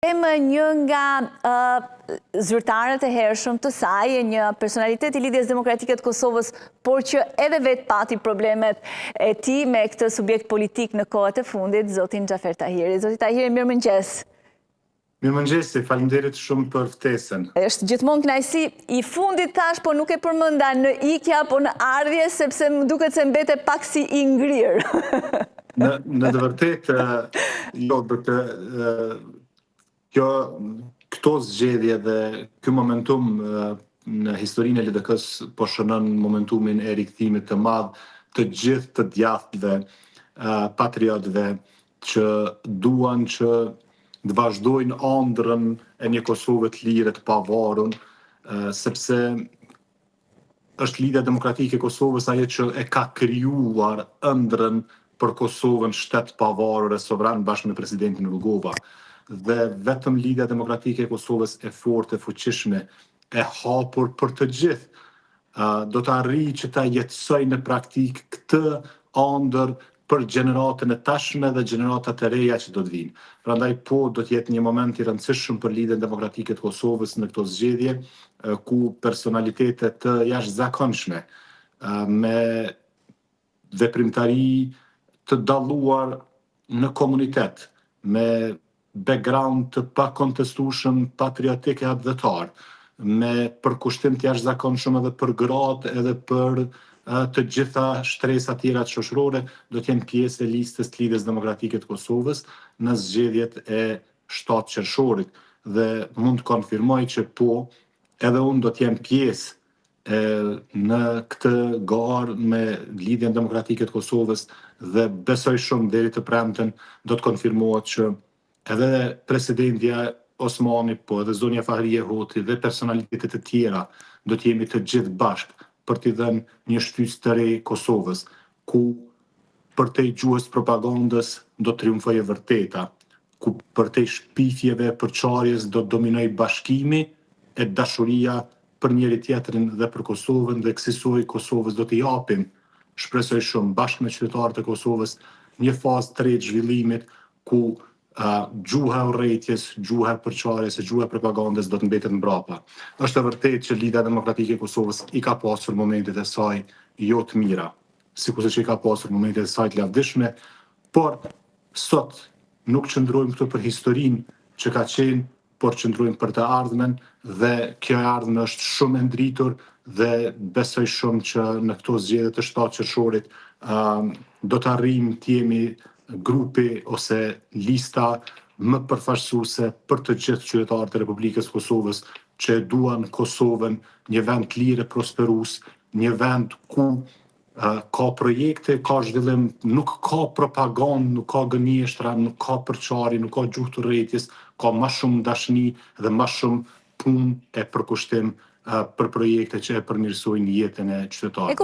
Kem një nga zyrtarët e hershëm të saj, një personalitet i Lidhjes Demokratike të Kosovës, por që edhe vetë pati problemet e tij me këtë subjekt politik në kohët e fundit, zotin Xhafer Tahiri. Zoti Tahiri, mirëmëngjes. Mirëmëngjesi, faleminderit shumë për ftesën. Është gjithmonë kënaqësi i fundit tash, po nuk e përmenda në ikje apo në ardhje, sepse më duket se mbete pak si i ngrirë. Në, në të vërtetë, jo, do të Kjo, këto zgjedhje dhe ky momentum në historinë e LDK-së po shënon momentumin e rikthimit të madh të gjithë të djathtëve, patriotëve që duan që të vazhdojnë andrrën e një Kosove të lirë e të pavarun, sepse Është Lidhja Demokratike e Kosovës ajo që e ka krijuar ëndrrën për Kosovën shtet të pavarur e sovran bashkë me presidentin Rugova. Dhe vetëm Lidhja Demokratike e Kosovës e fortë, e fuqishme, e hapur për të gjithë, do të arrijë që ta jetësojë në praktikë këtë andërr për gjeneratën e tashme dhe gjeneratat e reja që do të vijnë. Prandaj po, do të jetë një moment i rëndësishëm për Lidhjen Demokratike të Kosovës në këto zgjedhje, ku personalitete të jashtëzakonshme me veprimtari të dalluar në komunitet, me background të pakontestueshëm patriotik e atdhetar, me përkushtim të jashtëzakonshëm edhe për gratë edhe për të gjitha shtresat tjera shoqërore, do të jenë pjesë e listës të Lidhjes Demokratike të Kosovës në zgjedhjet e 7 qershorit dhe mund të konfirmoj që po, edhe unë do të jem pjesë e në këtë garë me Lidhjen Demokratike të Kosovës dhe besoj shumë deri të premten do të konfirmohet që edhe presidentja Osmani, po edhe zonja Fahrije Hoti dhe personalitete të tjera do të jemi të gjithë bashkë për t'i dhënë një shtysë të re Kosovës, ku përtej gjuhës propagandës do të triumfojë e vërteta, ku përtej shpifjeve e përçarjes do të dominojë bashkimi e dashuria për njëri-tjetrin dhe për Kosovën dhe kësisoj Kosovës do t'i japim, shpresoj shumë, bashkë me qytetarët e Kosovës, një fazë të re të zhvillimit ku gjuha e urrejtjes, gjuha e përçarjes e gjuha e propagandës do të mbetet mbrapa. Është e vërtetë që Lidhja Demokratike e Kosovës i ka pasur momentet e saj jo të mira, sikurse që i ka pasur momentet e saj të lavdishme, por sot nuk qëndrojmë këtu për historinë që ka qenë, por qëndrojmë për të ardhmen dhe kjo e ardhme është shumë e ndritur dhe besoj shumë që në këto zgjedhje të 7 qershorit do të arrijmë të jemi grupi ose lista më përfaqësuese për të gjithë qytetarët e Republikës së Kosovës që e duan Kosovën një vend të lirë e prosperues, një vend ku Ka projekte, ka zhvillim, nuk ka propagandë, nuk ka gënjeshtra, nuk ka përçarje, nuk ka gjuhë të urrejtjes, ka ma shumë dashni dhe ma shumë punë e përkushtim për projekte që e përmirësojnë jetën e qytetarëve.